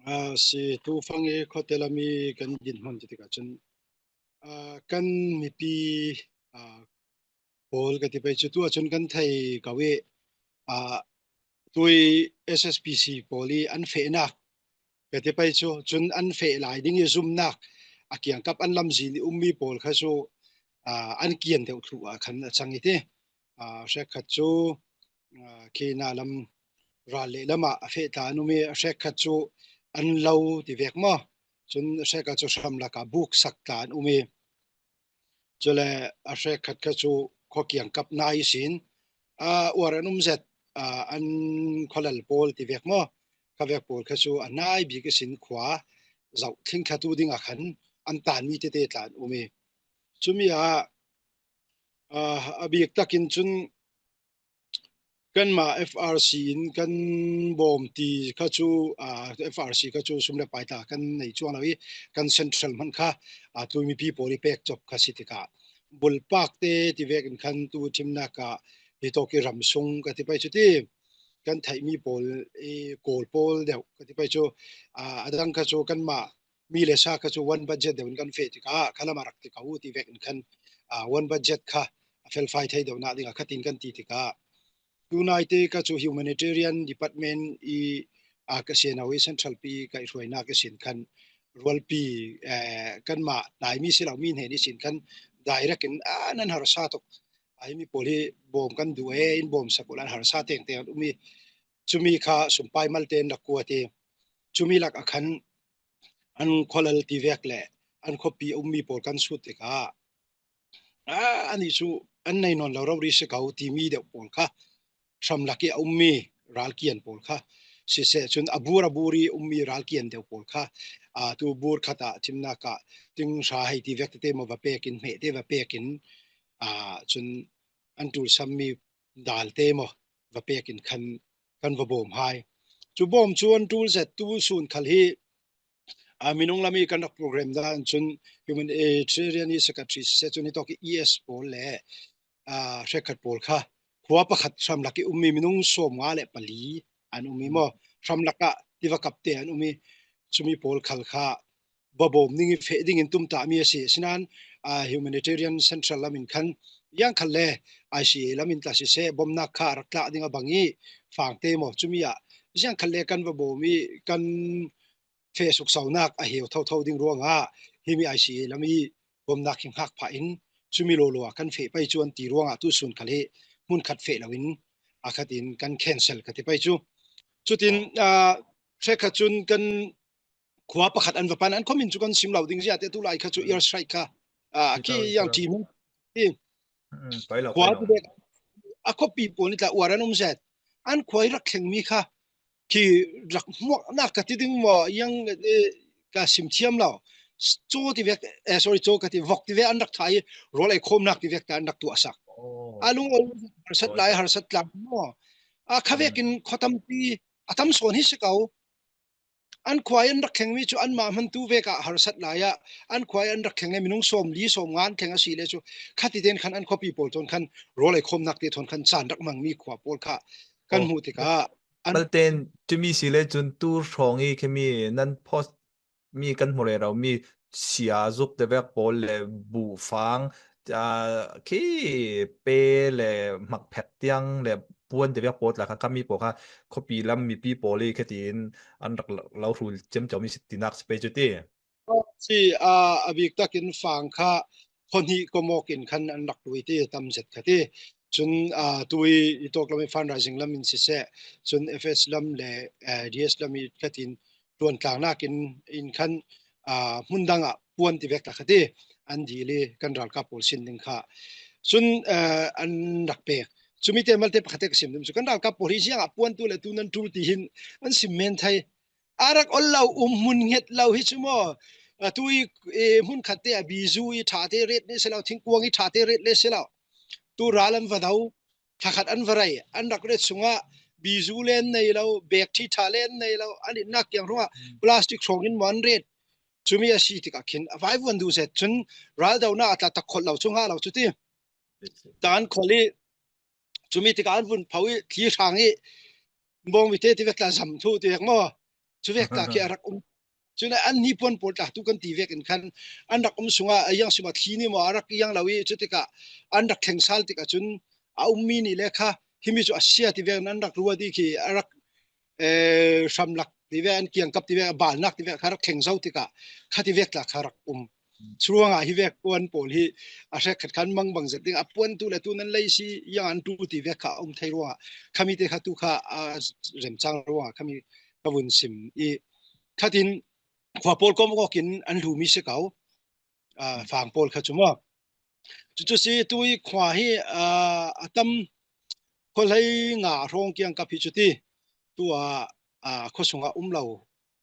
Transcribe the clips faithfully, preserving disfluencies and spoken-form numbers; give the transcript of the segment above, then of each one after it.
A si, tu fang i khuate lam i kan dinhmun ti tikah cun, a, kan mipi, a, pawl ka ti pei cu, tu ah cun kan thei ko i, a, tui S S P C pawl i an fehnak ka ti pei cu, cun an feh lai ding i zumnak a kiangkap an lamzin i ummi pawl kha cu, a, an kian deuh thluh ah khan a cang i ti. A, hrekkhat cu, a, Kenya lam ral leh lam ah a feh tla an um i, a hrekkhat cu an lo ti vek maw? Cun a hrekkhat cu hramlak ah buksak tla an um i, cule a hrekkhat kha cu khua kiangkap nai ihsin, a, uar an um zet, a, an khualal pawl ti vek maw? Kha vek pawl kha cu a nai bik ihsin khua zoh thlingthlatu ding ah khan an tanmi tete tla an um i, cumi ah, a, a bik takin cun kanmah F R C in kan bawm ti kha cu, aa, F R C kha cu sum le pai tla kan nei cuang lo i, kan central hmanh kha, aa, tui mipi pawl i pek cop kha si tikah, bulpak te ti vekin khan tu thimnak ah hi tawk i ram sung ka ti pei cu ti, kan theihmi pawl i Kawl pawl deuh ka ti pei cu, aa, a dang kha cu kanmah mi le sa kha cu one budget deuh in kan feh tikah, kha lam a rak ti ko ti vekin khan, aa, one budget kha a felfai thei deuhnak dingah khatin kan ti tikah, tunaite kha cu humanitarian department i, aa, ka siano i central pi ka i hruainak ihsin khan rualpi, eh, kanmah Laimi si lo mi hnen ihsin khan direct in, aa, nan harsa tuk. Ai, mi pawl hi bawm kan duh e, in bawm sak uh lan harsa tengteng an um i, cumi kha sumpai malte an rak kuat i, cumi lak ah khan an khualal ti vek le an khuapi a ummi pawl kan sut tikah, aa, anih cu an nei nawn lo rori si ko timi deuh pawl kha, hramlak i a ummi ralkian pawl kha siseh cun, a bur a bur i ummi ralkian deuh pawl kha, aa, tu bur khat ah thimnak ah ting hra hei ti vek tete maw va pek in, hmeh te va pek in, aa, cun an ṭul sammi dal te maw va pek in khan kan va bawm hai. Cu bawm cu an ṭul zet tu sun khal hi, aa, minung lam i kan rak program dan cun humanitarian i secretary siseh cun hi tawk i E S pawl le, aa, hrekkhat pawl kha khua pakhat hramlak i ummi minung sawmnga le pali an um i maw, hramlak ah tiva kap te an um i, cumi pawl khal kha va bawm ning i feh ding in tumtahmi a si. Asinain, aa, humanitarian central lam in khan ziangkhal le I C A lam in tla siseh, bawmnak kha a rak tlah ding a bang i fangte maw, cumi ah ziangkhal le kan va bawm i kan feh suksaunak a heu thotho ding ruangah himi I C A lam i bawmnak hi hngak phah in cumi lawlaw ah kan feh pei cu an ti ruangah tu sun khal hi hmun khat feh loin a khatin kan cancel ka ti pei cu. Cutin, aa, hrekkhat cun kan khua pakhat an va pan, an khuamin cu kan sim lo ding zia te, tu lai kha cu air strike kha, aa, a ki yang ṭi hmanh ti. Khua ti vek a khuapi pawl nih tla uar an um zet. An khua i rak thlengmi kha khi rak hmuaknak ka ti ding maw, yang, eh, ka sim thiam lo. Caw ti vek, eh, sorry, caw ka ti, vok ti vek an rak thah i, rawl ei khawmnak ti vek ta an rak tuahsak. A lung harsat lai, harsat tlang maw. A kha vekin khua tampi a tam sawn hi si ko. An khua i an rak thlengmi cu anmah hmantu vek ah harsat lai ah, an khua i an rak thleng le minung sawmli sawmnga an thleng a si le cu, khati tein khan an khuapi pawl tawn khan rawl ei khawmnak te thawn khan caan rak hmangmi khua pawl kha kan hmuh tikah an Malten timi si le cun tu hrawng i khimi nan post mi kan hmu rero mi sia zuk te vek pawl le buhfang, aa, khi pe le hmakphek tiang le puan te vek pawl tla kha, kha mi pawl kha khuapi lam mipi pawl i khatin an rak lo hrul ciamco mi si tinak si pei cu ti. Si, aa, a bik takin fang kha khuahnih kawmawk in khan an rak tuai ti tam zet kha ti. Cun, aa, tui i tawk lam i fundraising lam in siseh, cun F S lam le, eh, D S lam i khatin ṭuantlangnak in, in khan, aa, hmun dang ah puan ti vek ta kha ti an dil i kan ralkap pawl sin ding kha. Cun, eh, an rak pek. Cumi te malte pakhat te ka sim ding cu kan ralkap pawl hi ziangah puan tu le tu nan ṭul ti hin an sim men thai. A rak ol lo, um hmun hnget lo hi cu maw? A tu i, eh, hmun khat te ah bizu i ṭha te ret le si lo, thingkuang i ṭha te ret le si lo. Tu ral an va do, thla khat an va rei, an rak ret sungah bizu le an nei lo, bek ṭhi ṭha le an nei lo, an itnak kiang hrawngah plastic hrawng in maw an ret. Cumi a si tikah khin a vaivuan duh zet cun raldohnak a tla tak kholh lo cu ngah lo cu ti. Tan kholh i cumi tikah an vun pho i thli hrang i bawngmi te ti vek tla zam thu ti vek maw? Cuvek tla khi a rak um. Cun an hnipuan pawl tla tu kan ti vekin khan an rak um sungah a iang sima thli ni maw a rak iang lo i cutikah an rak thleng sal tikah cun a ummi nih le kha himi cu a sia ti vekin an rak ruat i khi a rak eh, hramlak ti ve, an kiangkap ti ve, a balnak ti ve kha rak thleng zo tikah kha ti vek tla kha rak um. Curuangah hi vek puan pawl hi a hrekkhat khan mangbang zet ding a puantu le tu nan lei si yang an tu ti vek kha a um thei ruangah khami te kha tu kha a remcang ruangah khami ka vun sim i khatin khua pawl kawm awkin an hlumi si ko. Aa, fang pawl kha cu maw? Cucu si tui khua hi aa, a tam khuahlei nga hrawng kiangkap hi cuti tu a aa, khua sungah um lo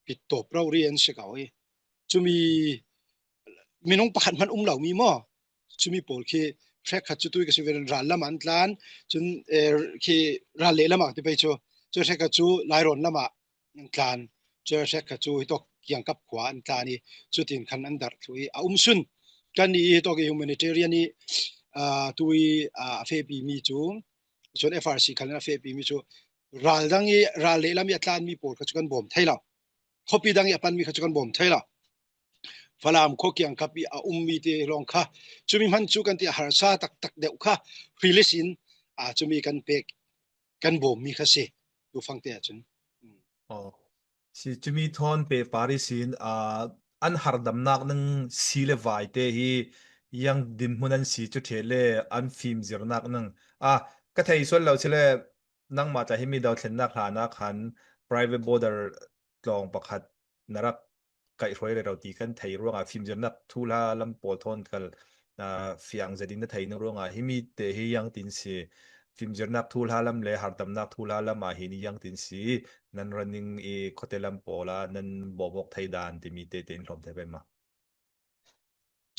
pi tawp rori an si ko i cumi minung pakhat hman um lo mi maw? Cumi pawl khi hrekkhat cu tui ka si ve ral lamah an tlan cun eh, khi ral leh lamah ti pei cu cu hrekkhat cu lairawn lamah an tlan. Cu hrekkhat cu hitawk kiangkap khua an tlan i cutin khan an darh thluh i a um sun. Kan i hitawk i humanitarian i aa, tui aa, a fehpi mi cu cun F R C khan a fehpi mi cu ral dang i ral lehlam i a tlanmi pawl kha cu kan bawm thei lo. Khuapi dang i a panmi kha cu kan bawm thei lo. Falam khua kiangkap i a ummi te lawng kha cumi hman cu kan ti a harsa taktak deuh kha release in aa, cumi kan pek kan bawmmi kha si. Tufang te ahcun. Oh. Si cumi thawn pehpar ihsin aa, an hardamnak nang si le vai te hi yang dinhmun an si cu ṭheh le an fimzirnak nang aa, ka thei sual lo si le nangmah tla himi dothlennak hlanah khan private border tlawng pakhat na rak kaihhruai rero ti kan thei ruangah fimzirnak thuhla lam pawl thawn kal aa, fiang zetin na thei ning ruangah himi te hi yang tin si fimzirnak thuhla lam le hardamnak thuhla lam ah hin yang tin si nan running i khuate lam pawl ah nan bawmawk thei dan timi te te in hlawm thei pei ma.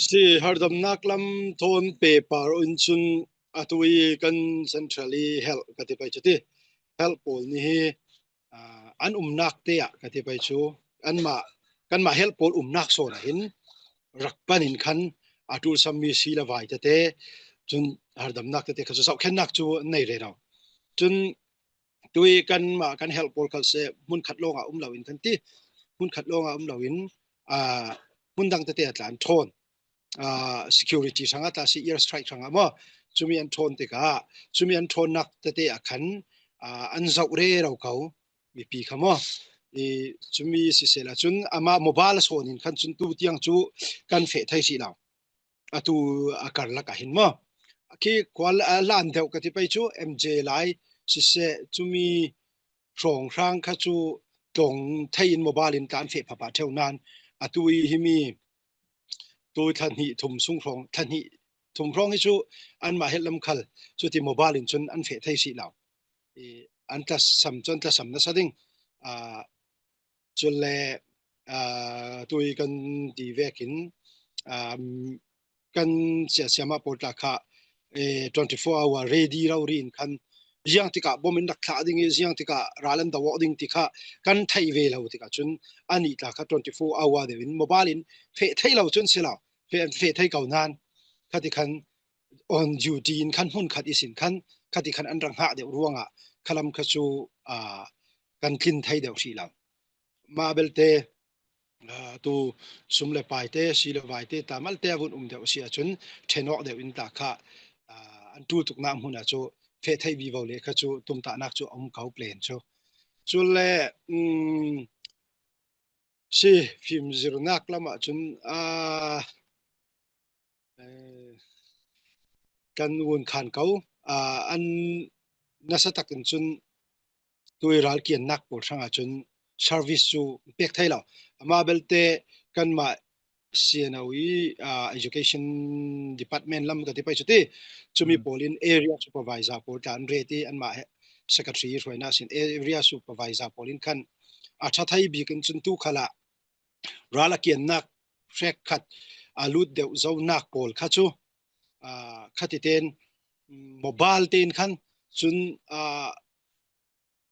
Si hardamnak lam thawn pehpar in cun atu i kan central i helh ka ti pei cu ti helh pawl nih hi aa, an umnak te ah ka ti pei cu anmah kanmah helh pawl umnak sawn ah hin rak pan in khan a ṭulsammi si le vai tete cun hardamnak tete kha cu zohkhennak cu an nei rero. Cun tui kanmah kan helh pawl khal seh hmunkhat lawngah um loin kan ti. Hmunkhat lawngah um loin aa, hmun dang tete a tla an ṭhawn. Aa, security hrangah tla si air strike hrangah maw cumi an ṭhawn tikah cumi an ṭhawnnak tete ah khan aa, an zoh rero ko mipi kha maw i cumi sisehla cun amah mobile a sawn in khan cun tu tiang cu kan feh thei si lo. Atu a karlak ah hin maw khi khua a lan deuh ka ti pei cu M J lai siseh cumi hrawnghrang kha cu tlawng thei in mobile in tla an feh phapah ṭheu nan atu i himi tu thla hnih thum sung hrawng thla hnih thum hrawng hi cu anmah helh lam khal cuti mobile in cun an feh thei si lo. I, an tlasam cu an tlasam nasa ding. Aa, cule aa, tui kan ti vekin aa, kan siasiama pawl tla kha eh, twenty four hour ready rori in khan ziang tikah bom in rak thlah ding i ziang tikah ral an do awk ding ti kha kan theih ve lo tikah cun anih tla kha twenty four hour deuh in mobile in feh thei lo cun si lo feh, feh thei ko nan khati khan on duty in khan hmun khat ihsin khan khati khan an rak hngah deuh ruangah khalam kha cu aa, kan tlin thei deuh hrih lo. Mah belte aa, tu sum le paite si le vaite tamalte a vun um deuh si ahcun ṭhen awk deuh in tla kha aa, an ṭul tuknak hmun ah cu feh thei vivo le kha cu tumtahnak cu a um ko plen cu. Cule um, si fimzirnak lamah cun aa, eh, kan vun khan ko aa, an nasa takin cun tui ral kiannak pawl hrangah cun service cu pek thei lo. Amah belte kanmah C N O i aa, education department lam ka ti pei cu ti cumi pawl in area supervisor pawl tla an ret i anmah he secretary hruainak sin area supervisor pawl in khan a ṭha thei bik in cun tu khalah ral a kiannak hrekkhat a lut deuh zonak pawl kha cu aa, khati ten mobile tein khan cun aa,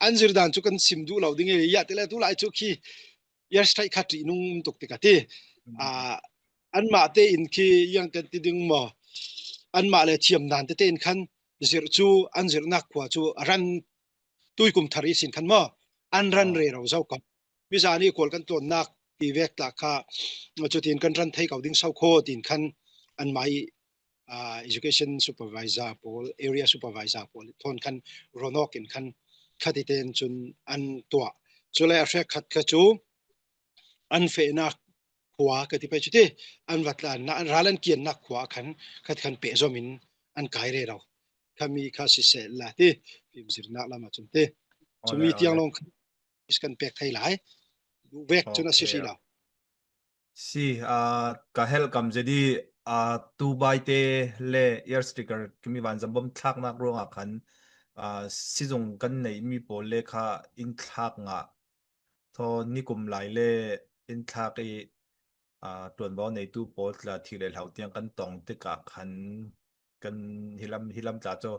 an zirdan cu kan sim duh lo ding i, ya tile tu lai cu khi air strike kha ṭihnung tuk tik a ti. Aa, anmah tein khi yang kan ti ding maw? Anmah le thiam nan tete in khan zirh cu an zirhnak khua cu a ran tuikum thar ihsin khan maw? An ran rero zo ko. mi zani kual kan tlawnnak ti vek tla kha, cutin kan ran thei ko ding sau khaw tin khan an mai, ah, education supervisor pawl, area supervisor pawl thawn khan ronawk in khan khati ten cun an tuah. Cule a hrekkhat kha cu an fehnak khua ka ti pei cu ti, an va tlannak, an ral an kiannak khua khan khat khan pehzom in an kai rero. Khami kha siseh la ti, fimzirnak lam ah cun ti. Cumi tiang lawng khan kan pek thei lai. Duh vek cun a si hrih lo. Si, ah, ka helh kam zia di, ah, tubaite le airstrike, cumi vanzam bom thlaknak ruangah khan, ah, sizung kan neihmi pawl le kha in thlak ngah. Thaw nikum lai le in thlak i, ah, ṭuanvo neitu pawl tla thih le hlauh tiang kan tong tikah khan kan hilam, hilam tla cu,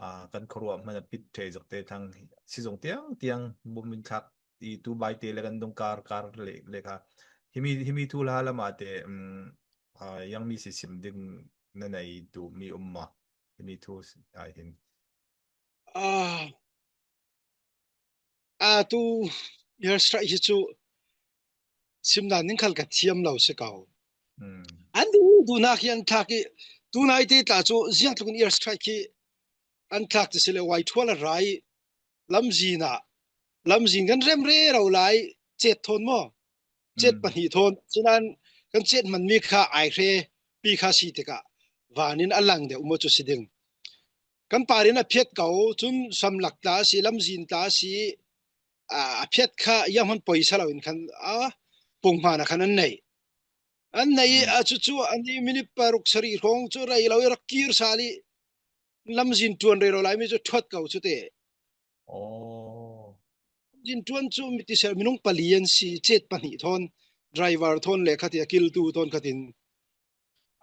ah, kan khuaruah hman a pit ṭheh zokte thlang sizung tiang tiang bom in thlak i tubaite le kan dungkar kar le, le kha. Himi, himi thu hla lamah te, um, ah, ziangmi si sim ding na nei duhmi um maw? Himi thu ai hin. Ah, atu airstrike hi cu simdan ning khal ka thiam lo si ko. An duh duhnak hi an thlak i, tunai te tla cu ziangtluk in airstrike hi an thlak ti si le, Y twelve a ra i lamzin ah, lamzin kan rem rero lai, cet thawn maw? Cet pahnih thawn. Sinan kan cet hmanmi kha ai hre pi kha si tikah van in a lang deuh maw cu si ding. Kan par in a phiat ko, cun samlak tla a si, lamzin tla a si, a, a phiat kha ziang hman poi sa lo in khan, a, pung hman a khan an nei. An nei i, a cucu an i minute paruk sarih hrawng cu rei lo i rak kir sal i lamzin ṭuan rero lai mi cu ṭhuat ko cu te. Lamzin ṭuan cu mi ti ser minung pali an si, cet pahnih thawn, driver thawn le khatia kiltu thawn khatin.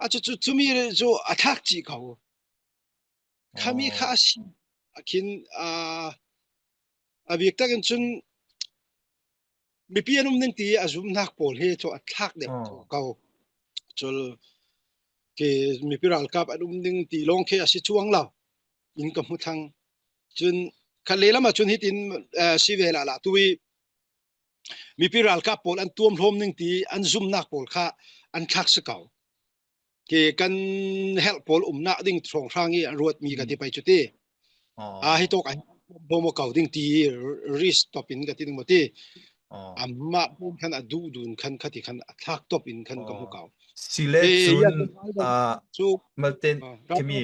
A cucu cumi cu a thlak cih ko. Khami kha a si. A khin, aa, a bik takin cun mipi an um ning ti a zumnak pawl hi cu a thlak deuh ko. Cul ke mipi ralkap an um ning ti lawng khi a si cuang lo in ka hmu thlang. Cun khat lehlam ah cun hitin, aa, si ve lala tu i mipi ralkap pawl an tuamhlawm ning ti an zumnak pawl kha an thlak si ko. Ke kan helh pawl umnak ding hrawnghrang i a ruatmi ka ti pei cu ti. A hi tawk a hin bawm a ko ding ti risk top in ka ti ding maw ti. Amah bawm khan a duh dun khan khati khan a thlak top in khan ka hmu ko. Si le cun, cu malten, khimi,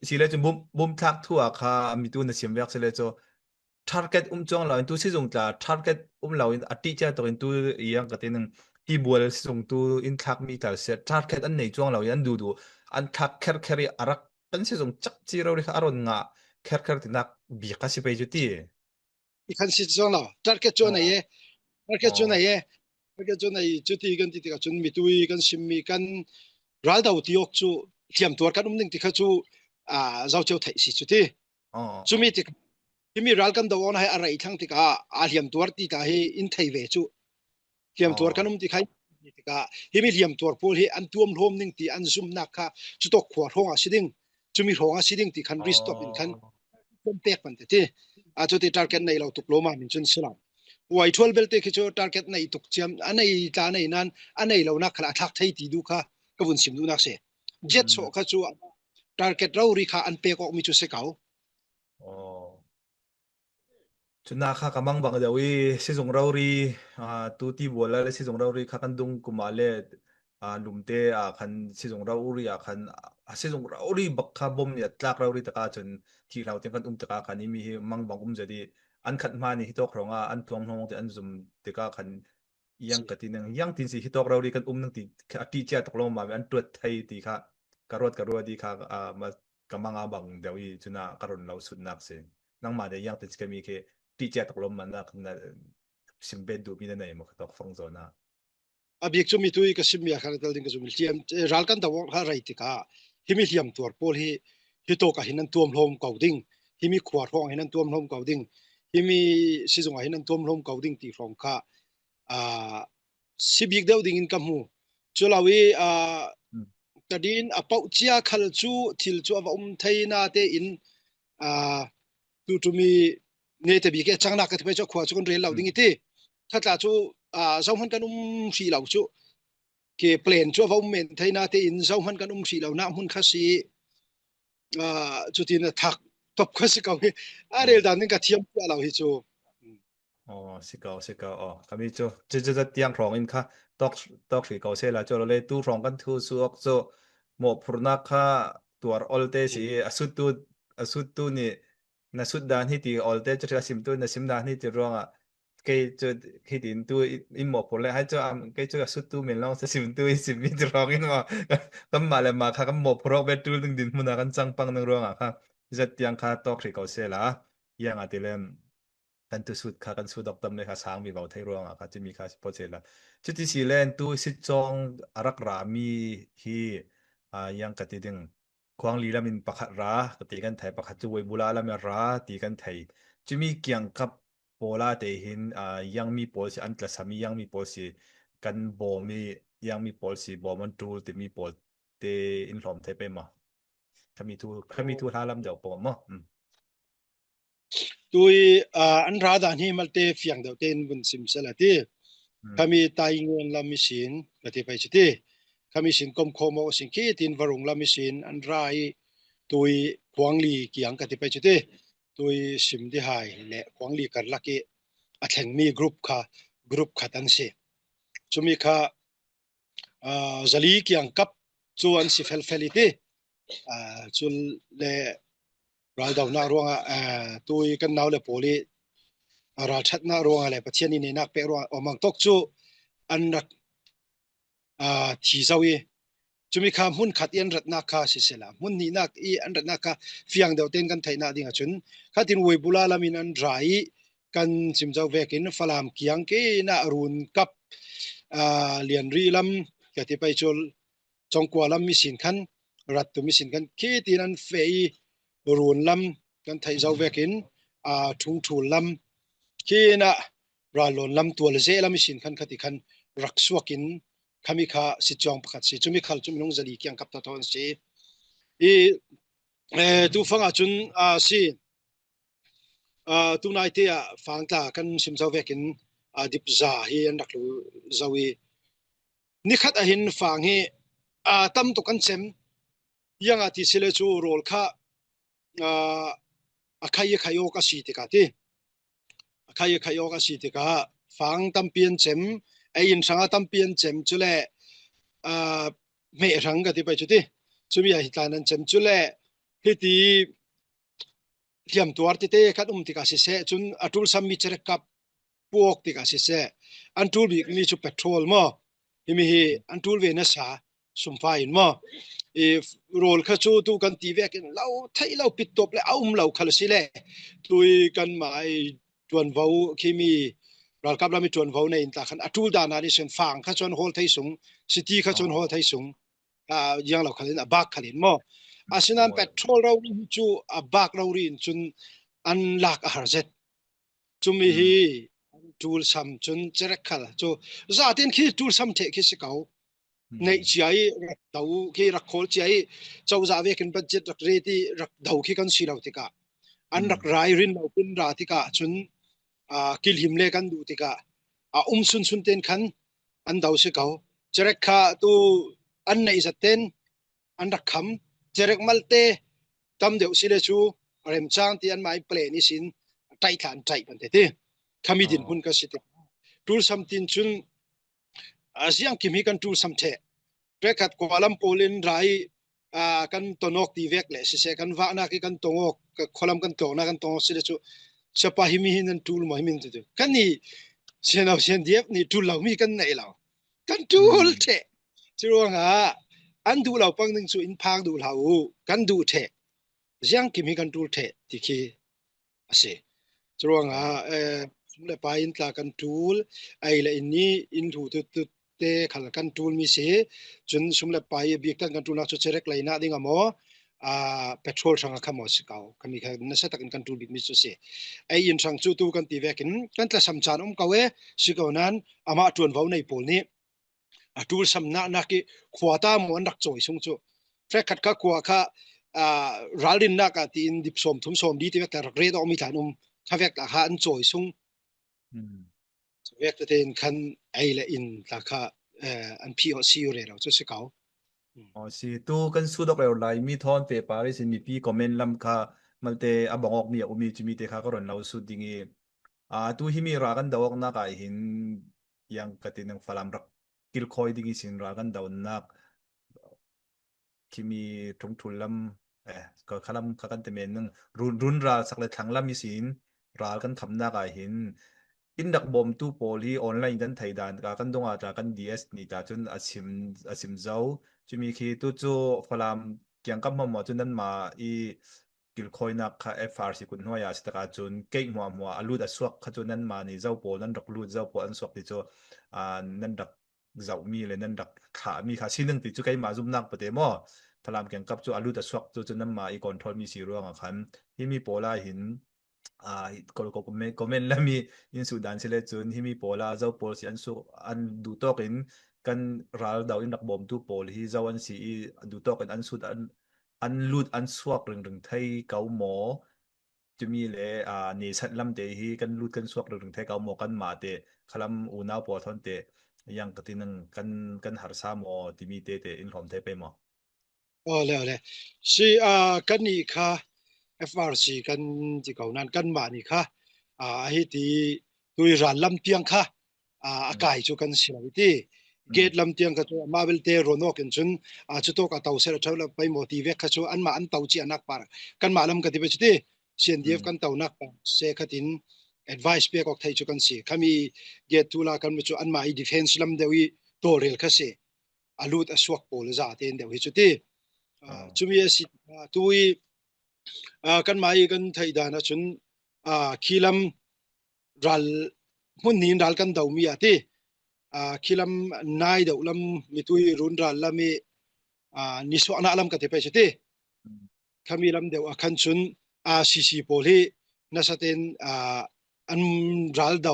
si le cun bawm, bawm thlak thu a kha mi tu na sim vek si le cu target um cuang lo in tu sizung tla target um lo in a ṭih cia tuk in tu i ang ka ti ning, tibual sizung tu in thlak mi tla si target an nei cuang lo in an duhduh an thlak kherkher i a rak kan sizung cak ci rori kha a ron ngah kherkher tinak bik a si pei cu ti. I khan si cuang lo. Target cu a nei e. Target cu a nei e. Target cu a nei. Cuti kan ti tikah cun mitui kan simmi kan ral do ti awk cu hliamtuar kan um ning ti kha cu, aa, zocio theih si cu ti. Cumi tik, himi ral kan do awkna hi a rei thlang tikah a hliamtuar ti ta hi in thei ve cu. Hliamtuar kan um ti kha in thei ve tikah himi hliamtuar pawl hi an tuamhlawm ning ti an zumnak kha cutawk khua hrawng a si ding, cumi hrawng a si ding ti khan risk top in khan kan pek pan te ti. A cuti target nei lo tuk lo ma min cun si lo. Y twelve belte khi cu target nei tuk ciam, a nei tla nei nan, a nei lonak khal a thlak thei ti duh kha ka vun sim duhnak si. Jet sawh kha cu target rori kha an pek awk mi cu si ko. Cuna kha ka mangbang deuh i, sizung rori, aa, tu tibual le sizung rori kha kan dung kum ah le, aa, lumte ah khan sizung rori ah khan, aa, sizung rori bak kha bom nih a tlak rori tak ah cun thih hlau tiang kan um tak ah khan i mi hi mangbang um zet i, an khat hma nih hitawk hrawng ah an tuamhlawm ti an zum tik ah khan iang ka ti ning, iang tin si hitawk rori kan um nang ti a ṭih cia tuk lo ma an ṭuat thei ti kha ka ruat, ka ruat i kha, aa, ma, ka mang a bang deuh i cuna ka run lo sutnak si. Nangmah nih iang tin si ka mi khi ṭih cia tuk lo ma na, na sim bet duhmi na nei maw ka tawk fang zawn ah. A bik cu mitui ka simmi a kha tel ding ka zum hliam, eh, ral kan do awk kha rei tikah himi hliamtuar pawl hi hitawk ah hin an tuamhlawm ko ding, himi khua hrawng ah hin an tuamhlawm ko ding, himi sizung ah hin an tuamhlawm ko ding ti hrawng kha, aa, si bik deuh dingin ka hmu. Cu lo i, aa, ka din a pauh cia khal cu thil cu a va um thei na tein, aa, tu ṭum i nete bik e cangnak ka ti pei cu a khua cu kan rel lo ding i ti. Kha tla chu, aa, zohman kan um hrih lo chu, ke plan chu a va um men theina te in zohman kan um hrih lo na hmun kha si, aa, chutin a thak top kha si ko hi. A rel dan in ka thiam pia lo hi chu. Aw, si ko, si ko. Aw, kami chu, chu, chu, chu tiang hrawng in kha, tawk, tawk hrih ko se la chu lo le, tu hrawng kan thu suak chu, mawhphurhna kha tuar awlte si, a suttu, a suttu ni, na sut dan hi ti awlte chu hril a, simtu na sim dan hi ti ruangah, kei chu hitin tu in mawhphurh le, hai chu, am, kei chu a suttu min lawng se simtu in sim mi ti hrawng in maw, kan mah le mah kha kan mawhphurh awk ve tul ding dinhmun a kan chang pang ding ruangah kha, zat tiang kha tawk hrih ko se la, iang a ti lem, kan tu sut kha, kan sut dok tam le kha sang mi vo thei ruangah kha, chumi kha si pawh che la. Chuti si len tu si chawng a rak ra mi hi, a, iang ka ti ding. Khuangli lam in pakhat ra, ka ti kan thei, pakhat chu Weibula lam in ra, ti kan thei. Chumi kiangkap pawla te hin, a, iang mi pawl si an tlasam i, iang mi pawl si kan bawm i, iang mi pawl si bawm an tul ti mi pawl te in hlawm thei pei maw? Khami thu, khami thu hla lam deuh pawh maw? Mm. Tui, ah, an ra dan hi malte fiang deuh te in vun sim sela ti. Mm. Khami Taingen lam i sin, ka ti pai chu ti. Khami sin kom khomo sin ki tin Varung lam i sin, an ra i tui Khuangli kiang ka ti pai chu ti. Tui sim di hai le Khuangli karlak i a thleng mi group kha, group khat an si. Chumi kha, ah, zali kiangkap chu an si felfel i ti. Ah, chu le raldona ruangah, ah, tui kan nau le pawl i, ah, ralthatna ruangah le Pathian i neinak pek ruangah awmang tawk chu an rak, ah, thi zo i. Chumi kha hmun khat i an ratnak kha sisela, hmun nihnak i an ratnak kha fiang deuh tein kan theihna ding ah chun, khatin Weibula lam in an ra i kan chim zo vekin Falam kiang kina run kap, ah, Lianri lam ka ti pai chu Chawngkua lam i sin khan, Rattum i sin khan, khitin an feh i run lam kan theih zo vekin, ah, Thungthul lam, khina Rallon lam tual zeh lam i sin khan khati khan rak suakin khami kha si chuang pakhat si. Chumi khal chumi nung zali kiangkap ta thawn si. I, eh, tu fanga chun, ah, si, ah, tunai te ah fang tla kan sim zo vekin, ah, dipza hi an rak lu zo i. Nikhat ahin fang hi, ah, tam tuk kan chem, iang a ti sile chu rawl kha, ah, a khai a khai awk a si tika ti. A khai a khai awk a si tika fang tampi an chem, ei in hrang a tampi an chem chule, ah, hmeh hrang ka ti pai chu ti. Chumi a hi tlan an chem chule hiti hliam tuar tite kan um tikah siseh, chun a tul sam mi cherek kap puak tikah siseh, an tul bik mi chu petrol maw, himi hi an tul ve nasa sumfa in maw. I rawl kha chu tu kan ti vekin lo theih lo pittop le a um lo khal si le. Tui kan mai tuanvo khimi ralkap lam i tuanvo nei in ta khan a tul dan a ni sen fang kha chuan hawl thei sung, city kha chuan hawl thei sung. A, iang lo khalin a bak khalin maw. A sinan petrol rori hi chu a bak rori in chun an lak a har zet. Chumi hi an tul sam chun cherek khal chu zatin khi tul sam theh khi si kau. Neih chiah i rak do khi rak khawl chiah i chau zah vekin budget rak rate i rak do khi kan si lo tikah an rak rai rin lo pin ra tikah chun, a, kilhim le kan duh tikah a um sunsun ten khan an do si kau. Cherek kha tu an neih zat ten an rak kham. Cherek malte tam deuh si le chu remchang ti an mai plan i sin taih thla an taih pan te ti. Khami din hun ka si te. Tul sam tin chun, a, ziang kim hi kan tul sam theh. Cherek khat kua lam pawl in rai, a, kan tonawk ti vek le siseh kan vahnak i kan tongawk, ka khualam kan tawkna kan tongawk si le chu siapa himi hi nan tul maw himin tu tu. Kan ni sianau sian diep ni tul lo mi kan nei lo. Kan tul theh. Churuangah an duh lo pang ding chu in phak duh hlau uh. Kan duh theh. Ziang kim hi kan tul theh ti khi a si. Churuangah, eh, sum le pai in tla kan tul, ei le in ni in hlu tut tut te khal kan tul mi si. Chun sum le pai a bik tan kan tulnak chu cherek leina ding a maw, a, petrol hrang a kha maw si kau. Khami kha nasa takin kan tul bik mi chu si. Ei in hrang chu tu kan ti vekin kan tla sam chan um kau e, si kau nan amah tuanvo nei pawl nih a tul sam nak nak i khua ta maw an rak chawi sung chu. Cherek khat kha kua kha, a, ralrinnak a tiin dip sawm thum sawm li ti vek tla rak rate awk mi tlan um kha vek tla kha an chawi sung. Hmm. Vek tete in khan ei le in tla kha, eh, an phi aw si u re lo chu si kau. Aw si tu kan sut awk reu lai mi thawn pe parisin mipi comment lam kha malte a bang awk mi a um i chumi te kha ka ron lo sut ding i, a, tu hi mi ral kan do awknak ah hin yang ka ti nang Falam rak kilkhawi ding i sin ral kan do nak khimi ṭhungṭhul lam, eh, ka khalam kha kan temen nang run, run ral sak le thlang lam i sin ral kan khamnak ah hin in rak bawmtu pawl hi online kan thei dan ka kan dong a ta kan D S ni ta chun a sim, a sim zo. Chumi khi tu chu Falam kiangkap hmuahhmuah chu nanmah i kilkhawinak kha F R C kut hnuai ah si taka chun keik hmuahhmuah a lut a suak kha chu nanmah ni zo pawl nan rak lut zo pawl an suak ti chu, ah, nan rak zauhmi le nan rak thlahmi kha si nang ti chu keimah zumnak pate maw? Falam kiangkap chu a lut a suak tu chu nanmah i control mi si ruangah khan himi pawl ah hin, ah, hi, ko, ko, comment, comment lam i in sut dan si le chun himi pawl ah zo pawl si an su an duhtawk in kan ral do in rak bawmtu pawl hi zo an si i duhtawk in an sut an, an lut an suak ringring thei ko maw? Timi le, ah, ni sat lam te hi kan lut kan suak ringring thei ko maw, kanmah te khalam unau pawl thawn te yang ka ti nang kan, kan harsa maw timi te te in hlawm thei pei maw? Aw le, aw le. Si, ah, kan ni kha F R C kan ti ko nan kanmah ni kha, ah, a hi ti tui ral lam tiang kha, ah, a kai chu kan si lo i ti. Gate lam tiang kha chu amah belte ron awk in chun, ah, chu tawk a to ser a ṭheu lo pei maw ti vek kha chu anmah an to chiahnak par kanmah lam ka ti pei chu ti. C N D F kan tonak par se khatin advice pek awk thei chu kan si. Khami gate tu la kan mu chu anmah i defense lam deuh i tawlrel kha si. A lut a suak pawl a za te in deuh hi chu ti. Ah, chumi a si, ah, tu i, ah, kanmah i kan theih dan a chun, ah, khi lam ral hmun niin ral kan do mi a ti. Ah, khi lam nai deuh lam mitui run ral lam i, ah, nisuahna lam ka ti pei chu ti. Khami lam deuh a khan chun, ah, C C pawl hi nasa ten, ah, an ral do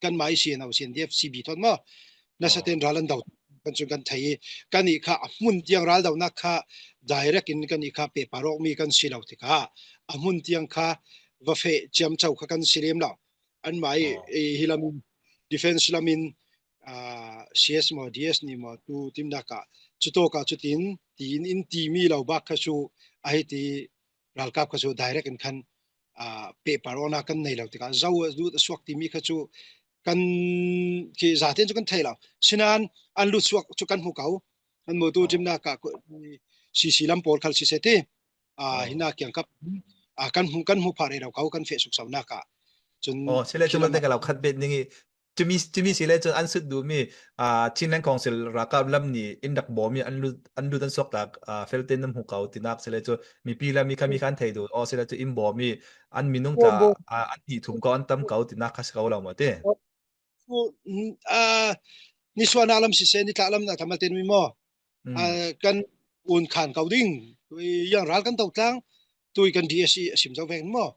kanmah i C N O, C N D F, C B thawn maw. Nasa ten ral an do kan chun kan thei i, kan i kha a hmun tiang ral donak kha direct in kan i kha paper awk mi kan si lo ti kha. A hmun tiang kha va feh ciam chau kha kan si lem lo. Anmah i, i hi lam in, defense lam in, ah, C S maw, D S ni maw, tu timnak ah, chu tawk ah chutin, tiin in ti mi lo bak kha chu, a hi ti ralkap kha chu direct in khan, ah, paper awkna kan nei lo tikah, zo a lut a suak ti mi kha chu kan khi zaten chu kan thei lo. Sinan, an lut suak chu kan hmu ko. Kan mu tu timnak ah, ko, C C lam pawl khal si se ti. Ah, hina kiangkap, ah, kan hmu, kan hmu phah rero ko, kan feh suksonak ah. Chun aw, sile chu malte ka lo khat bet ning i, chumi, chumi sile chun an sut duh mi, ah, Chinland Council ralkap lam ni in rak bawm i an lut, an lut an suak tak, ah, felte nan hmu ko tinak sile chu mipi lam i khami khan thei duh. Aw, sile chu in bawm i an minung ta, ah, an hnih thum ko, an tam ko tinak kha si ko lo maw ti. Chu, mm, ah, nisuahna lam sise, nitlak lam na thamal ten mi maw? Ah, kan un khan ko ding. Tui yang ral kan to tlang, tui kan D S E a sim zo veng maw?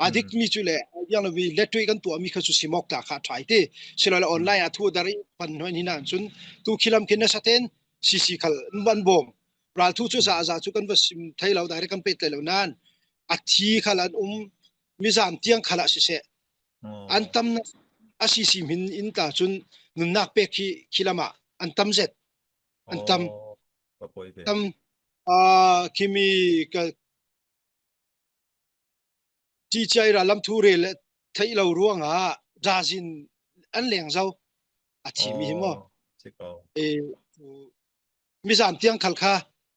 A dik mi chu le, yang lo mi le tui kan tuah mi kha chu sim awk ta kha thai ti. Si lo le online a thu dar i pan hnuai ni nan chun, tu khi lam khin nasa ten, C C khal an van bawm. Ral thu chu za, za chu kan va sim thei lo, direct kan pet thei lo nan. A thi khal an um, mi zam tiang khal a sise. An tam na, a C C hmin in ta chun nunnak pek khi, khi lam ah an tam zet. An tam. Tam, ah, khimi ka T C I ral lam thu rel theih lo ruangah zazin an leng zo. A thi mi hi maw? Eh, mi zam tiang khal kha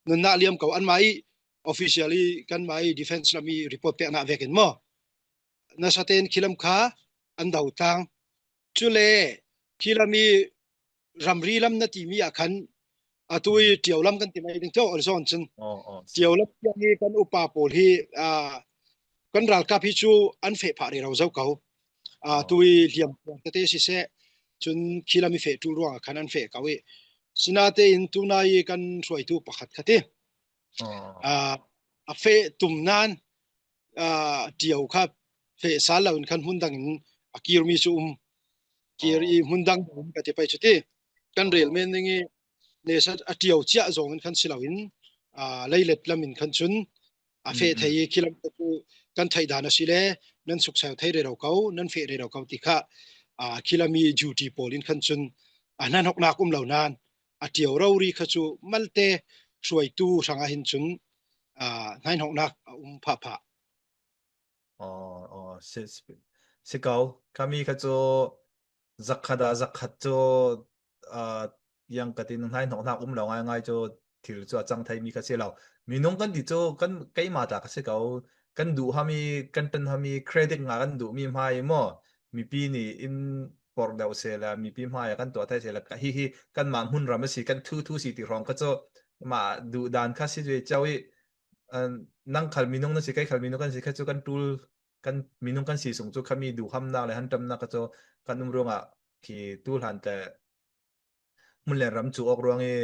nunnak liam ko, anmah i official i kanmah i defense lam i report pekna vekin maw? Nasa ten khi lam kha an do tlang. Chule khi lam i ramri lam na ti mi ah khan a tu i Ṭio lam kan ti mai ding, Ṭio Olzon chun. Ṭio lam tiang i kan upa pawl hi, ah, kan ralkap hi chu an feh phah rero zo ko. Ah, tu i hliam tete sise chun khi lam i feh ṭul ruangah khan an feh ko i. Sinate in tuna i kan hruaitu pakhat kha ti. Ah, a feh tum nan, ah, Ṭio kha feh sal lo in khan hmun dang in a kir mi chu um. Kir i hmun dang um ka ti pai chu ti. Kan rel men ning i nesa a Ṭio chiah zawng in khan si lo in, ah, leilet lam in khan chun a feh thei i khi lam kha chu kan theih dan a si le nan suksau thei rero ko, nan feh rero ko ti kha a, khilami duty pawl in khan cun a hnanhoknak um lo nan a ṭio rori kha cu malte hruaitu hrangah hin cun, a, hnanhoknak a um phahphah. Aw, aw, si, si, si ko. Khami kha cu zakhat ah zakhat cu, aa, yang ka tin hnanhoknak um lo ngaingai cu thil cu a cang theimi kha si lo. Minung kan ti cu kan keimah ta kha si ko. Kan duh hami, kan ṭan hami credit ngah kan duhmi hmai maw? Mipi nih in porh deuh sehla, mipi hmai ah kan tuah thei sehla, ka, hihi kanmah hmunram a si, kan thu thu si ti hrawng kha cu mah duh dan kha si ve cio i, aa, nang khal minung na si, kei khal minung kan si kha cu kan ṭul kan minung kan si sung cu khami duhhamnak le hanṭamnak kha cu kan um ruangah khi tu hlan te hmun le ram cu awk ruang i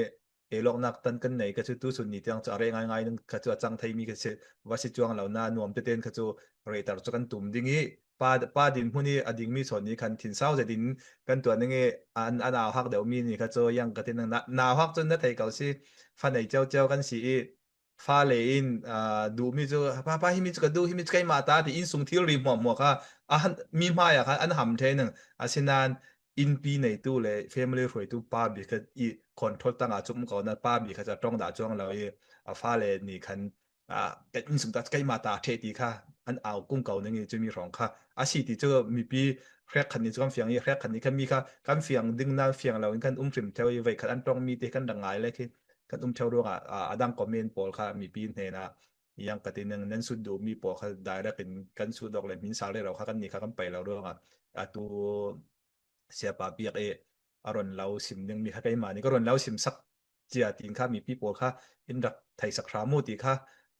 eilawknak tan kan nei kha cu tu sun ni tiang cu a reh ngaingai nan kha cu a cang theimi kha si, va si cuang lo na nuam tete in kha cu rehter cu kan tum ding i pa, pa dinhmun i a dingmi sawn ni khan thinsau zetin kan tuah ning i an, an auhak deuhmi ni kha cu yang ka tin na, nauhak cun na thei ko si, fa nei cio cio kan si i fale in, aa, duhmi cu, pa, pa, himi cu ka duh, himi cu keimah ta, ti innsung thilri hmuahhmuah kha a han, mi hmai ah khan an ham ṭheh ning. Asinain innpi neitu le family hruaitu pa bik kha i control tang ah cu um ko na, pa bik kha cu a ṭong dah cuang lo i a fale nih khan, aa, kan innsung ta cu keimah ta ṭheh ti kha an au kung ko ning i cumi hrawng kha a si ti cu mipi hrekkhat nih cu kan fiang i hrekkhat nih kha mi kha kan fiang ding nan fiang lo in kan um hrim ṭheu i veikhat an ṭongmi te kan rak ngai le khi kan um ṭheu ruangah, aa, a dang comment pawl kha mipi hnenah yang ka ti ning nan sut duhmi pawl kha direct in kan sut awk le hmin sal rero kha kan ni kha kan pei lo ruangah atu siapa biak i a ron lo sim dingmi kha keimah nih ka ron lo sim sak cia tin kha mipi pawl kha in rak theisak hram u ti kha,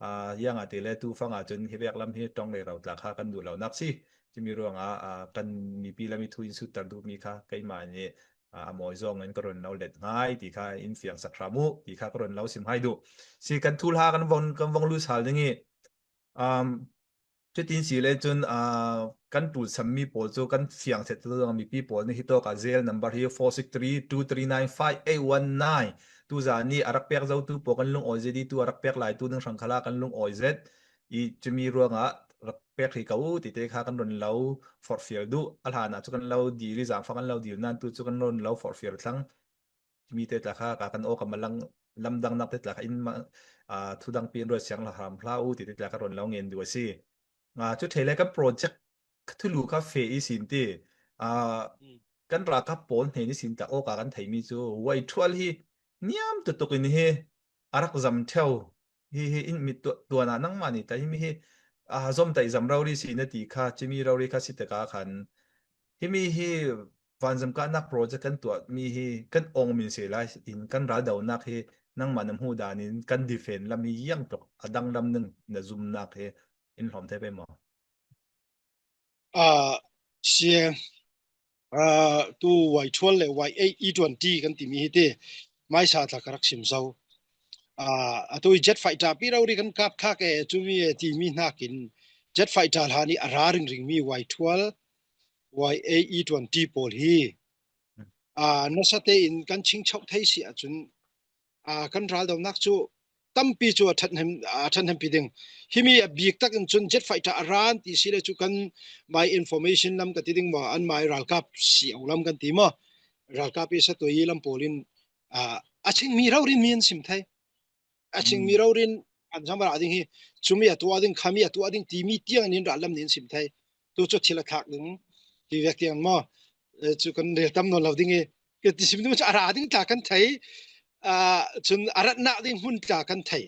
aa, yang a ti le tu fang ah cun hi vek lam hi ṭong rero tla kha kan duh lonak si. Cumi ruangah, aa, kan mipi lam i thu in sutter duhmi kha keimah nih, aa, a mawi zong in ka ron lo let ngai ti kha in fiang sak hram u ti kha ka ron lo sim hai duh. Si kan thulha kan vong, kan vong lut sal ding i, um, cutin si le cun, aa, kan ṭulsammi pawl cu kan fiang set tu zong mipi pawl nih hi tawk ah zel number hi four six three two three nine five eight one nine. Tu zan i a rak pek zotu pawl kan lungawi zet i tu a rak pek lai tu ning hrang khala kan lungawi zet i cumi ruangah rak pek hi ko u ti te kha kan ron lo forhfial duh. A hlan ah cu kan lo dil i zaangfah kan lo dil nan tu cu kan ron lo forhfial thlang. Cumi te tla kha ka kan awk a malang lamdangnak te tla kha in ma, aa, thudang pi in ruat siang hram hlah u ti te tla kha ron lo ngen duh a si. Aa, cu ṭhei le kan project thulu kha feh i sin ti, aa, kan ralkap pawl hnen i sin tla awk a kan theimi cu Y twelve hi niam tutuk in hi a rak zam ṭheu. Hi, hi in mit tuah, tuahnak nangmah nih ta, himi hi, aa, zom ta i zam rori si na ti kha, cimi rori kha si tikah khan, himi hi vanzam kahnak project kan tuahmi hi kan ong min si lai in kan raldonak hi nangmah na hmuh dan in kan defend lam hi yang tuk a danglam ning na zumnak hi in hlawm thei pei maw? Aa, sia, aa, tu Y twelve le Y eight E twenty kan timi hi ti, maisa tla ka rak sim zo. Aa, atu i jet fighter pi rori kan kap thak e, cumi e timi hnakin jet fighter hlan i a ra ringringmi Y twelve, Y eight E twenty pawl hi, aa, nasa tein kan chingchauh thei si ahcun, aa, kan raldonak cu tampi cu a ṭhathnem, a ṭhathnempi ding. Himi a bik tak in cun jet fighter a ran ti si le cu kan mai information lam ka ti ding maw, an mai ralkap si au lam kan ti maw? Ralkap i satui lam pawl in, aa, a chingmi rori mi an sim thei. A chingmi rori in an zam a ra ding hi, cumi a tuah ding, khami a tuah ding timi tiang in rallam nih an sim thei. Tu cu thil a thlak ding ti vek tiang maw? Eh, cu kan rel tam nawn lo ding i, ka ti sim ding cu a ra ding tla kan thei, aa, cun a ratnak ding hmun tla kan thei.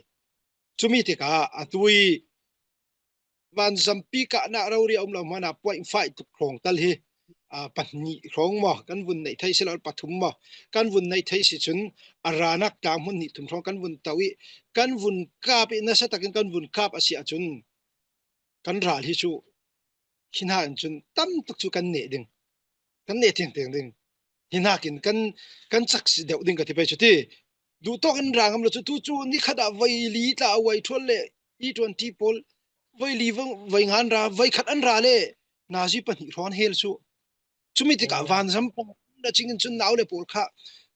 Cumi tikah atu i vanzampi kahnak rori a um lo hmanh ah point five tuk hrawng tal hi, aa, pahnih hrawng maw, kan vun neih theih si lo, pathum maw, kan vun neih theih si cun a ranak tlang hmun nih thum hrawng kan vun to i, kan vun kap i, nasa takin kan vun kap a si ahcun kan ral hi cu hi hna in cun tam tuk cu kan neh ding, kan neh tiangtiang ding. Hi hnakin kan, kan cak si deuh ding ka ti pei cu ti. Duhtawk in ra ngam lo cu, tu cu nikhat ah voi li tla a Y twelve le E twenty pawl voi li voi, voi nga an ra, voi khat an ra le nazi pahnih hrawn hel cu. Cumi tikah vanzam pang na cing in cun nau le pawl kha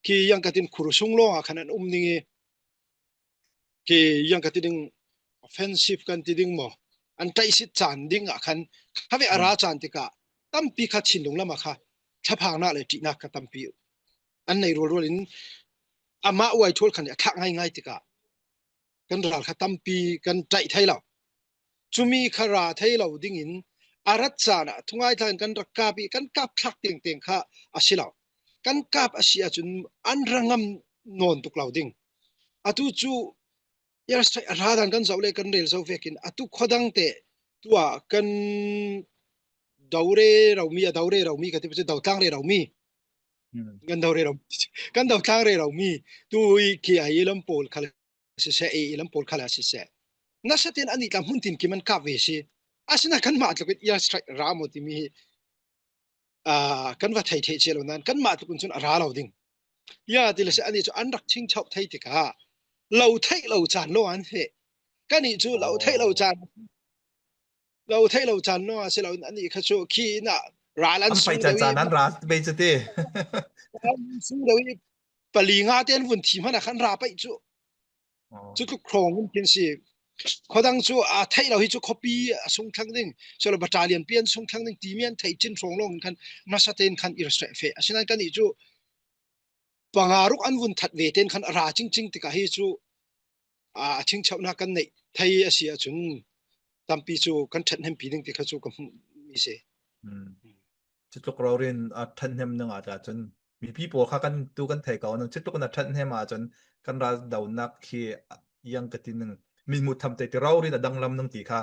khi yang ka tin khur sung lawng ah khan an um ning i, khi yang ka ti ding offensive kan ti ding maw, an tlaihsit caan ding ah khan kha ve a ra caan tikah tampi kha thinlung lam ah kha thaphangnak le ṭihnak kha tampi an nei rualrual in amah uaithual khan a thlak ngaingai tikah kan ral kha tampi kan ṭaih thei lo. Cumi kha ra thei lo dingin a rat caan ah thungai tlang kan rak kap i kan kap thlak tengteng kha a si lo. Kan kap a si ahcun an ra ngam nawn tuk lo ding. Atu cu airstrike a ra dan kan zoh le kan rel zo vekin atu khuadang te tuah kan do rero mi, a do rero mi ka ti pah cu do tlang rero mi. Hmm. Kan do rero, kan do tlang rero mi tu i K I A lam pawl khal siseh, A A lam pawl khal siseh, nasa tein anih tla hmun tin kim an kap ve si. Asinain kanmah tluk in airstrike ra maw timi hi, aa, kan va thei thei cia lo nain kanmah tluk in cun a ra lo ding. Ya ti le si, anih cu an rak chingchauh thei tikah lo theih lo caan lawng an feh. Kan nih cu lo theih lo caan, lo theih lo caan lawng a si lo in anih kha cu khi in ah ral an sung deuh i, an ra pei cu ti. Ral an sung deuh i pali nga te an vun thi hmanh ah khan ra pei cu. Cu tluk hrawng in khin si. Khuadang cu a theih lo hi cu khuapi a sung thlang ding, so lo battalion pi an sung thlang ding timi an theih chin hrawng lawng in khan nasa tein khan airstrike feh. Asinain kan nih cu panga ruk an vun that ve tein khan a ra cingcing tikah hi cu, aa, a chingchauhnak kan neih thei a si ahcun tampi cu kan ṭhathnempi ding ti kha cu ka hmuhmi si. Hmm. Cutluk rori in a ṭhathnem ning ah cun mipi pawl kha kan tu kan thei ko ning, cutluk in a ṭhathnem ahcun kan ral donak khi yang ka ti ning, mi hmuh tham te ti rori in a danglam ning ti kha,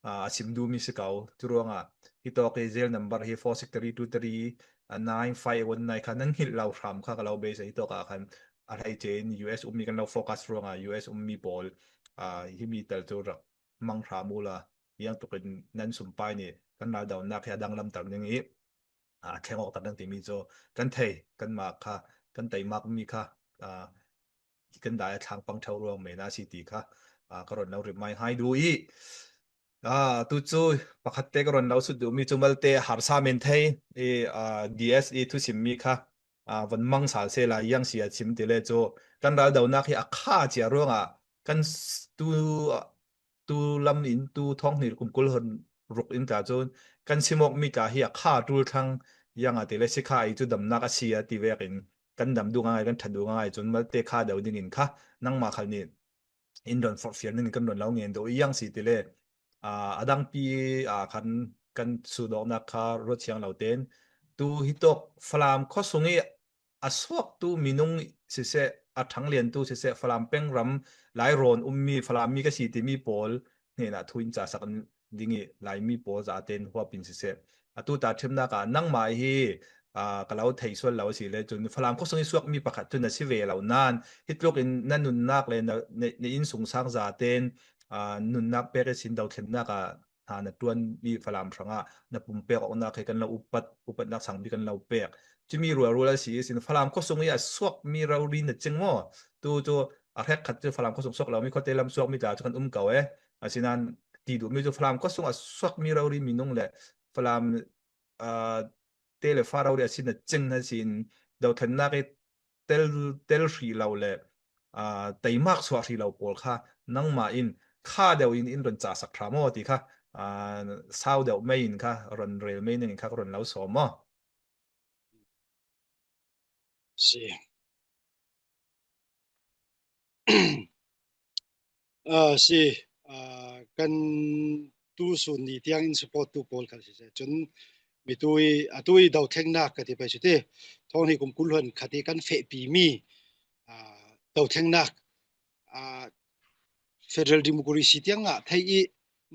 aa, a sim duhmi si ko. Cu ruangah hitawk i zel number hi four six three two three nine five one nine kha nan hngilh lo hram kha ka lo beisei. Hitawk ah khan a hleice in U S ummi kan lo focus ruangah U S ummi pawl, aa, himi tal cu rak mang hram uhla, ziangtukin nan sumpai nih kan ral donak hi a danglamter ning i, aa, thleng awkter ning timi cu kan thei, kanmah kha, kan teimakmi kha, aa, kan dai a thlang pang ṭheo ruang men a si ti kha, aa, ka ron lo remind hai duh i, aa, tu cu pakhat te ka ron lo sut duhmi cu malte harsa men thei i, aa, D S i thusimmi kha, aa, von mang sal sehla ziang si a chim ti le cu kan ral donak hi a kha cia ruangah kan s-, tu, tu lam in tu thawng hnih kum kul hon ruk in tla cun kan sim awkmi tla hi a kha ṭul thlang ziang a ti le si kha i cu damnak a si a ti vekin kan dam duh ngaingai, kan ṭhat duh ngaingai cun malte kha deuh dingin kha nangmah khal nih in ron forhfial ning kan ron lo ngen deuh i ziang si ti le, aa, a dangpi, aa, khan kan sut awknak kha ruat thiang lo tein tu hitawk Falam khuasung i a suaktu minung siseh, a ṭhangliantu siseh, Falam peng ram Lai rawn ummi Falam mi ka si timi pawl hnenah thu in casak ding i Laimi pawl zaten huapin siseh, atu ta ṭhimnak ah nangmah hi, aa, ka lo thei sual lo a si le cun Falam khuasung i suakmi pakhat cu na si ve lo nain, hi tluk in na nunnak le na, na, na innsungsang zaten, aa, nunnak pek ihsin dothlennak ah hna na ṭuanmi Falam hrangah na pumpek awknak hi kan lo upat, upatnak sangpi kan lo pek. Cumi rualrual a si ihsin Falam khuasung i a suakmi rori na cing maw? Tu cu a hrekkhat cu Falam khuasung suak lomi khuate lam suakmi tla cu kan um ko e. Asinain ti duhmi cu Falam khuasung a suakmi rori minung le Falam, aa, te le fa rori a si na cing na sin dothlennak i tel, tel hrih lo le, aa, teimak suah hrih lo pawl kha nangmah in kha deuh in in ron casak ṭha maw ti kha, aa, sau deuh mei in kha ron rel mei ning in kha ka ron lo sawm maw? Si. Aa, si, aa, kan tu sun ni tiang in support tu pawl khal siseh, cun mi tu i, atu i dothlennak ka ti pei cu ti, thawng hnih kum kul hluan khat i kan fehpi mi, aa, dothlennak, aa, federal democracy tiang ah theih i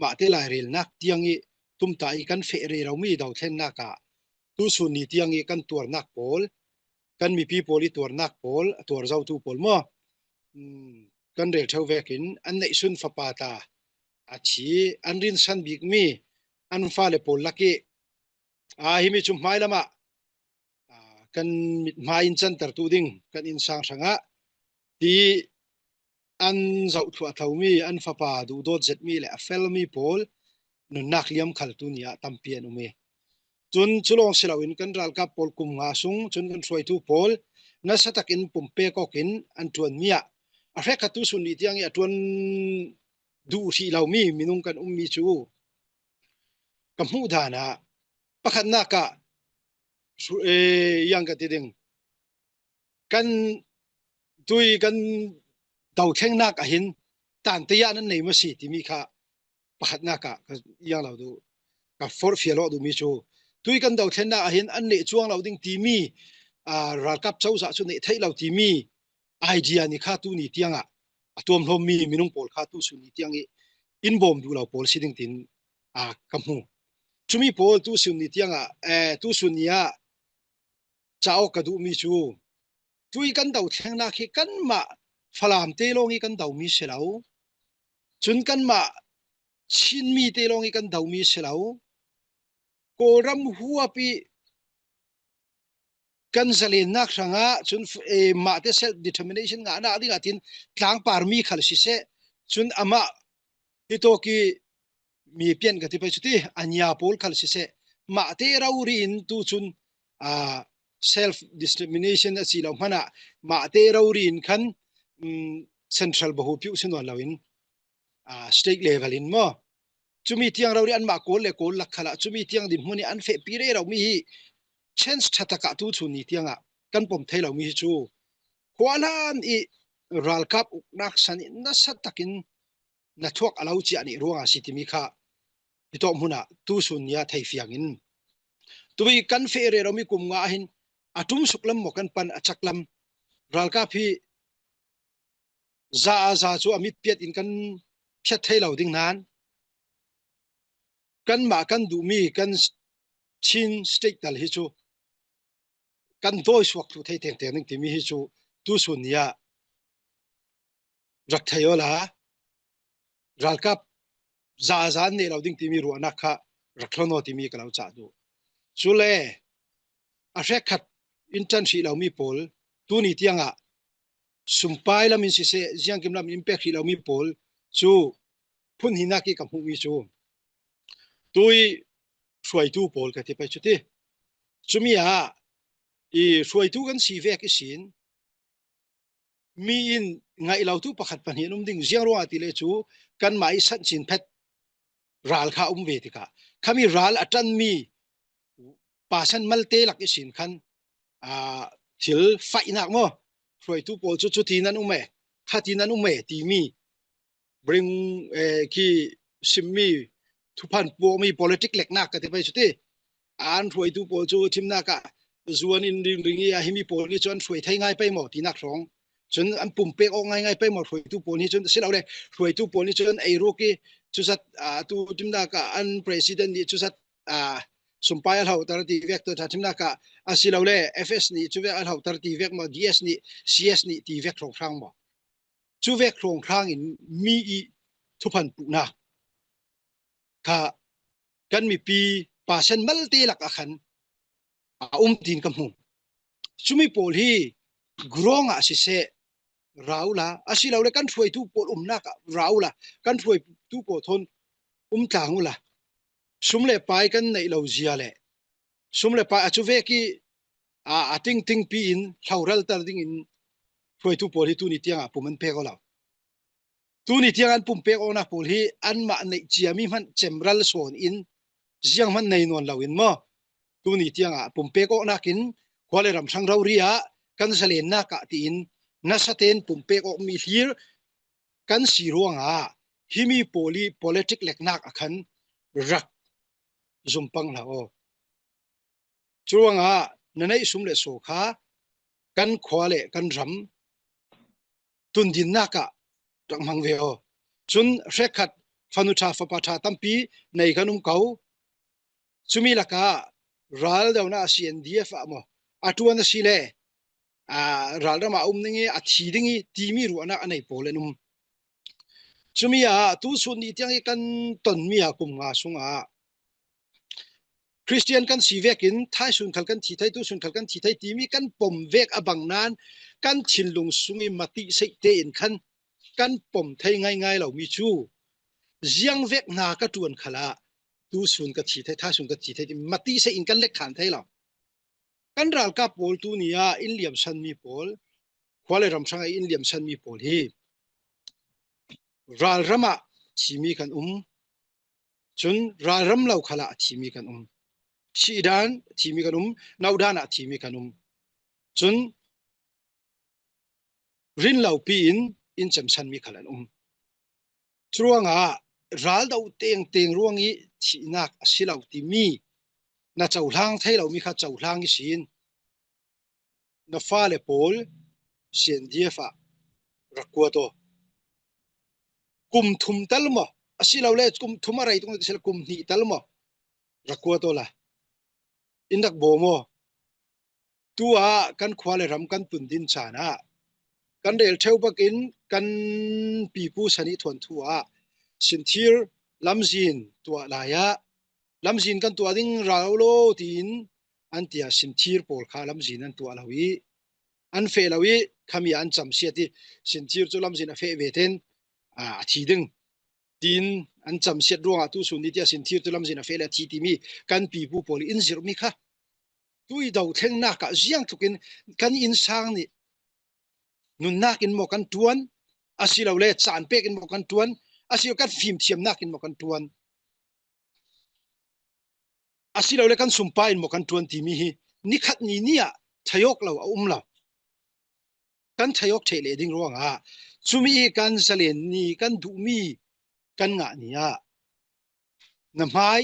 mahte lai relnak tiang i tumtah i kan feh rero mi dothlennak ah tu sun ni tiang i kan tuarnak pawl, kan mipi pawl i tuarnak pawl, a tuar zotu pawl maw? Um, kan rel ṭheu vekin an neihsun fapa ta a thi, an rinsan bikmi an fale pawl lak i, aa, himi cu hmailam ah, aa, kan mithmai in cantertu ding kan innsang hrangah ti an zohthluah thlomi, an fapa duhdawt zetmi le a felmi pawl nunnak liam khal tu ni ah tampi an um i, cun cu lawng si loin kan ralkap pawl kum nga sung cun kan hruaitu pawl nasa takin pumpek awkin an ṭuanmi ah a hrekkhat tu sun ni tiang i a ṭuan duh hrih lomi minung kan ummi cu ka hmuh dan ah pakhatnak ah Su-, eh, yang ka ti ding. Kan tui kan dothlennak ah hin tante ah nan nei maw si timi kha pakhatnak ah ka yang lo duh, ka forhfial awk duhmi cu tui kan dothlennak ah hin an neh cuang lo ding timi, aa, ralkap cozah cu neh theih lo timi idea ni kha tuni tiangah a tuamhlawmmi minung pawl kha tusun ni tiang ih in bawm duh lo pawl si ding tin, aa, ka hmu. Cumi pawl tusun ni tiangah, eh, tusun ni ah cauk ka duhmi cu tui kan dothlennak hi kanmah Falam te lawng ih kan domi si lo. Cun kanmah Chinmi te lawng ih kan domi si lo. Kawlram huap ih kan zalennak hrangah cun, eh, mahte self determination ngahnak dingah tin tlangparmi khal siseh, cun amah hitawk ih mi pian ka ti pei cuti a nia pawl khal siseh, mahte rori in tu cun, aa, self determination a si lo hmanah mahte rori in khan, um, central bahu piuh si nawn loin, aa, state level in maw? Cumi tiang rori anmah Kawl le Kawl lak khalah cumi tiang dinhmun ih an fehpi rero mi hi chance ṭha takah tuchun ni tiangah kan pom thei lomi hi cu khua hlan ih ralkap uknak san ih nasa takin na thuak a lo ciah nih ruangah a si timi kha hitawk hmunah tusun ni ah theifiang in tui kan feh reromi kum nga ah hin a ṭum suk lam maw kan pan a cak lam ralkap hi za a za cu a mitpiat in kan phiat thei lo ding nain kanmah kan duhmi kan Chin state tal hi cu kan dawi suak thluh thei tengteng ding timi hi cu tusun ni ah rak thei awla ralkap za a za an neh lo ding timi ruahnak kha rak hlon aw timi ka lo cah duh. Cule a hrekkhat in ṭan hrih lomi pawl tuni tiangah sumpai lam in siseh, ziangkim lam in pek hrih lomi pawl cu phunhihnak ih ka hmuhmi cu tui hruaitu pawl ka ti pei cuti. Cumi ah i hruaitu kan si vek ihsin mi in ngaih lotu pakhat pahnih an um ding, ziang ruangah ti le cu kanmah ih sanh cin phet ral kha a um ve tikah khami ral a ṭanmi pasan malte lak ihsin khan, aa, thil faihnak maw? Hruaitu pawl cu cutin an um e, khatin an um e timi bring, eh, khi simmi thuphan puakmi politic leknak ka ti pei cuti. An hruaitu pawl cu thimnak ah zuan in ringring ih a himi pawl nih cu an hruai thei ngai pei maw tinak hrawng. Cun an pumpek awk ngaingai pei maw hruaitu pawl nih cun, asilole hruaitu pawl nih cun eiruk ih cuzat, aa, tu thimnak ah an president nih cuzat, aa, sumpai a hloter ti vek tu ṭha thimnak ah asilole F S nih cuvek a hloter ti vek maw, D S nih, C S nih ti vek hrawnghrang maw? Cuvek hrawnghrang in mi ih thuphan puhnak kha kan mipi pasan malte lak ah khan a um tiin ka hmu. Cumi pawl hi grawng ah siseh ra uhla, asilole kan hruaitu pawl umnak ah ra uhla, kan hruaitu pawl thawn um tlang uhla, sum le pai kan neih lo zia le sum le pai a cuvek ih, aa, a tingtingpi in hloral ter dingin hruaitu pawl hi tuni tiangah pum an pek aw lo. Tuni tiang an pumpek awknak pawl hi anmah neih ciami hmanh cemral sawn in ziang hmanh nei nawn loin maw? Tuni tiangah pumpek awknak in khua le ram hrang rori ah kan zalennak ah tiin nasa tein pumpek awkmi hlir kan si ruangah himi pawl ih politic leknak ah khan rak zumpang hlah aw. Curuangah na neih sum le saw kha kan khua le kan ram tundinnak ah rak hmang ve aw. Cun hrekkhat fanu ṭha fapa ṭha tampi nei kan um ko. Cumi lakah ral dona C N D F ah maw a ṭuan a si le, aa, ralram ah a um ding ih a thi ding ih timi ruahnak a nei pawl an um. Cumi ah tusun nih tiang ih kan tonmi ah kum nga sungah Khristian kan si vekin thaisun khal kan thi thei, tusun khal kan thi thei timi kan pom vek a bang nain kan thinlung sung ih matihseih tein khan kan pom thei ngaingai lomi cu ziang vek hna ka ṭuan khalah tusun ka thi thei, thaisun ka thi thei timi matihseih in kan lekkhan thei lo. Kan ralkap pawl tuni ah in liamsanmi pawl, khua le ram hrangah in liamsanmi pawl hi ralram ah thimi kan um, cun ralram lo khalah a thimi kan um. sih dan thimi kan um, nau dan ah thimi kan um. Cun rin lopi in in cemsan mi khal an um. Curuangah ral do tengteng ruang ih thihnak a si lo timi na cohlang thei lomi kha cohlang ihsin na fale pawl C N D F ah rak kuat aw. Kum thum tal maw? Asilole kum thum a rei tung sila kum hnih tal maw? Rak kuat aw la. In rak bawm aw. Tu ah kan khua le ram kan tun din caan ah kan rel ṭheu bakin kan pipu sanih thuanthu ah sinthir lamzin tuah lai ah lamzin kan tuah ding rau lo tiin an tia sinthir pawl kha lamzin an tuah lo ih an feh lo ih khami ah an camsiat ih sinthir cu lamzin a feh ve ten a thi ding tiin an camsiat ruangah tusun ni tia sinthir cu lamzin a feh le a thi timi kan pipu pawl in zirhmi kha tui do thlengnak ah ziangtlukin kan innsang nih nunnak in maw kan ṭuan, asilole caan pek in maw kan ṭuan, asilo kan fimthiamnak in maw kan ṭuan, asilole kan sumpai in maw kan ṭuan timi hi nikhat ni ni ah thei awk lo a um lo. Kan thei awk ṭheh leh ding ruangah cumi kan zalen ni kan duhmi kan ngah ni ah na hmai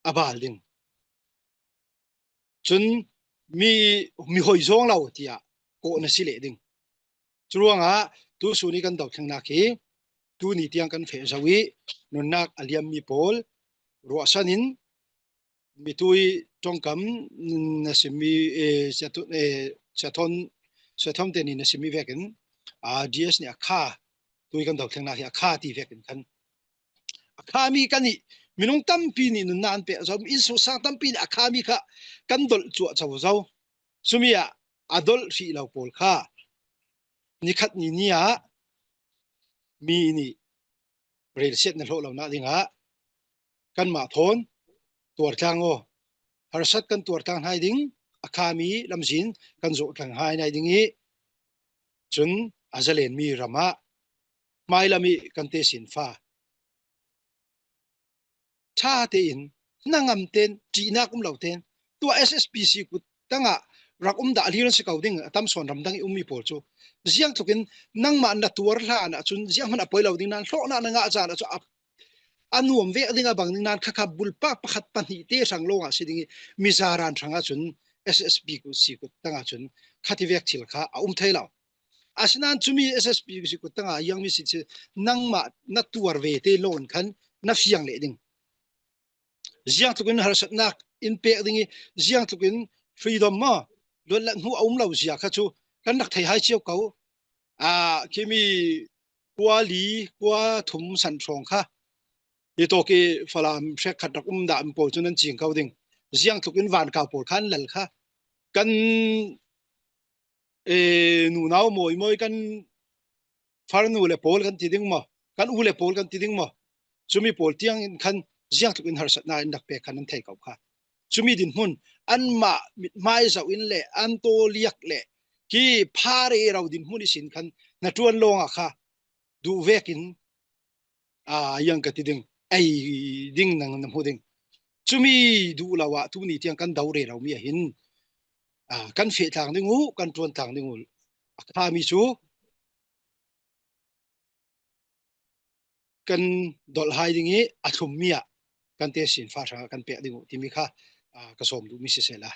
a bal ding. Cun mi, mi hoi zawng lo tiah kawh na si leh ding. Curuangah tusun ih kan dothlennak hi tuni tiang kan feh zo ih nunnak a liammi pawl ruahsan in mitui ṭongkam na simmi, eh, siathon, eh, siathon, siathon te nih na simmi vekin, ah, D S nih a kha, tui kan dothlennak hi a kha ti vekin khan a khami kan ih minung tampi nih nunnak an pek zo, innsungsang tampi nih a khami kha kan dolh cuah co zo. Cumi ah a dolh hrih lo pawl kha nikhat ni ni ah mi nih relsiat na hlawh lonak dingah kanmah thawn tuartlang aw. Harsat kan tuartlang hnai ding, a khami lamzin kan zawhtlang hnai nai ding ih cun a zalenmi ramah hmailam ih kan tesinfa ṭha tein hnangam ten ṭihnak um lo ten tua S S P C kut tangah rak um dah hlir an si ko ding a tam sawn ramdang ih ummi pawl cu ziangtlukin nangmah na tuar hlan ahcun zianghman a poi lo ding nain hlawhnak na ngah caan ahcun a, a nuam vek ding a bang ding nain khakha bulpak pakhat pahnih te hrang lawngah si ding ih mizaran hrangah cun S S P kut si kut tangah cun khati vek thil kha a um thei lo. Asinain cumi S S P kut tangah a iangmi si nangmah na tuar ve te lawn khan na fiang leh ding. Ziangtlukin harsatnak in pek ding ih ziangtlukin freedom maw luatlat hmuh a um lo zia kha cu kan rak thei hai cio ko. Ah, khimi kua li, kua thum san hrawng kha hi tawk ih Falam hrekkhat rak um dah mi pawl cu nan cing ko ding. Ziangtlukin vankau pawl kha an lal kha kan eh, nunau mawimawi kan farnu le pawl kan ti ding maw, kan u le pawl kan ti ding maw, cumi pawl tiangin khan ziangtlukin harsatnak in rak pek khan an thei ko kha. Cumi dinhmun anmah mithmai zoh in le an tawliak le ki pha rero dinhmun ihsin khan na ṭuan lawngah kha duh vekin aa, iang ka ti ding, ei ding nang na hmu ding. Cumi duh lo ah tuni tiang kan do reromi ah hin, aa, kan feh tlang ding uh, kan ṭuan tlang ding uh. A khami cu kan dolh hai ding ih a thlummi ah kan tesinfa hrangah kan pek ding uh timi kha, aa, ka sawm duhmi siseh la.